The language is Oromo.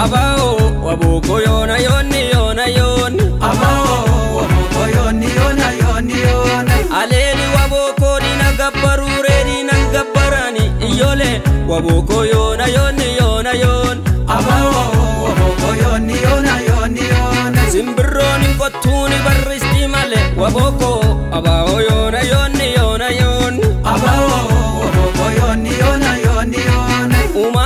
Abao waboko yona yoni yona yoni. Abao waboko yoni yona yoni yona. Aleli waboko dina gabbaru reedi nan gabbarani iyyole waboko yona yoni yona yon. Abao waboko yoni yona yoni yona. Simbirroon hin qottuuni barristi male waboko abao yona yoni yona yon. Abao